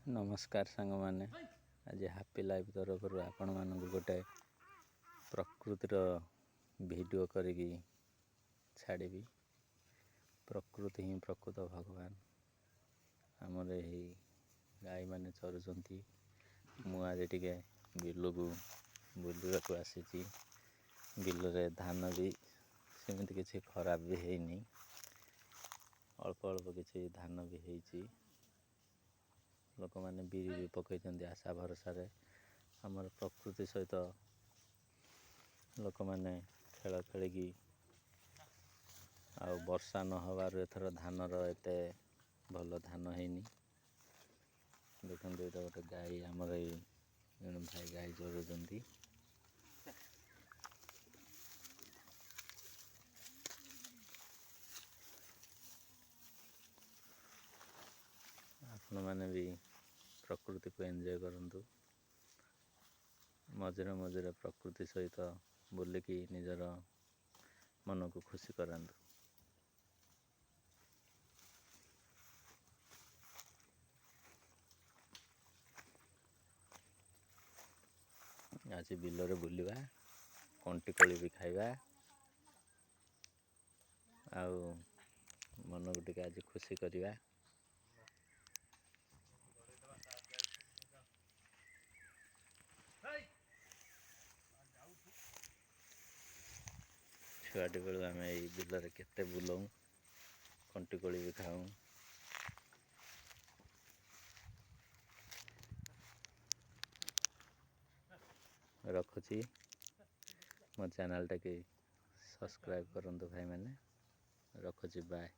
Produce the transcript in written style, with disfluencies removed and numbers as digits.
ନମସ୍କାର ସାଙ୍ଗମାନେ, ଆଜି ହାପି ଲାଇଫ୍ ତରଫରୁ ଆପଣମାନଙ୍କୁ ଗୋଟେ ପ୍ରକୃତିର ଭିଡ଼ିଓ କରିକି ଛାଡ଼ିବି। ପ୍ରକୃତି ହିଁ ପ୍ରକୃତ ଭଗବାନ। ଆମର ଏହି ଗାଈମାନେ ଚରୁଛନ୍ତି। ମୁଁ ଆଜି ଟିକେ ବିଲକୁ ବୁଲିବାକୁ ଆସିଛି। ବିଲରେ ଧାନ ବି ସେମିତି କିଛି ଖରାପ ବି ହେଇନି, ଅଳ୍ପ ଅଳ୍ପ କିଛି ଧାନ ବି ହେଇଛି। ଲୋକମାନେ ବିରି ବି ପକାଇଛନ୍ତି ଆଶା ଭରସାରେ। ଆମର ପ୍ରକୃତି ସହିତ ଲୋକମାନେ ଖେଳ ଖେଳିକି, ଆଉ ବର୍ଷା ନ ହେବାରୁ ଏଥର ଧାନର ଏତେ ଭଲ ଧାନ ହେଇନି। ଦେଖନ୍ତୁ, ଏଇଟା ଗୋଟେ ଗାଈ, ଆମର ଏଇ ଜଣେ ଭାଇ ଗାଈ ଚରୁଛନ୍ତି। ଆପଣମାନେ ବି ପ୍ରକୃତିକୁ ଏନ୍ଜୟ କରନ୍ତୁ, ମଝିରେ ମଝିରେ ପ୍ରକୃତି ସହିତ ବୁଲିକି ନିଜର ମନକୁ ଖୁସି କରାନ୍ତୁ। ଆଜି ବିଲରେ ବୁଲିବା, କଣ୍ଟି କୋଳି ବି ଖାଇବା, ଆଉ ମନକୁ ଟିକେ ଆଜି ଖୁସି କରିବା। ଛୁଆଟି ବେଳୁ ଆମେ ଏଇ ବିଲରେ କେତେ ବୁଲଉଁ, କଣ୍ଟି କୋଳି ବି ଖାଉଁ। ରଖୁଛି, ମୋ ଚ୍ୟାନେଲ୍ଟାକି ସବସ୍କ୍ରାଇବ୍ କରନ୍ତୁ ଭାଇମାନେ। ରଖୁଛି, ବାଏ।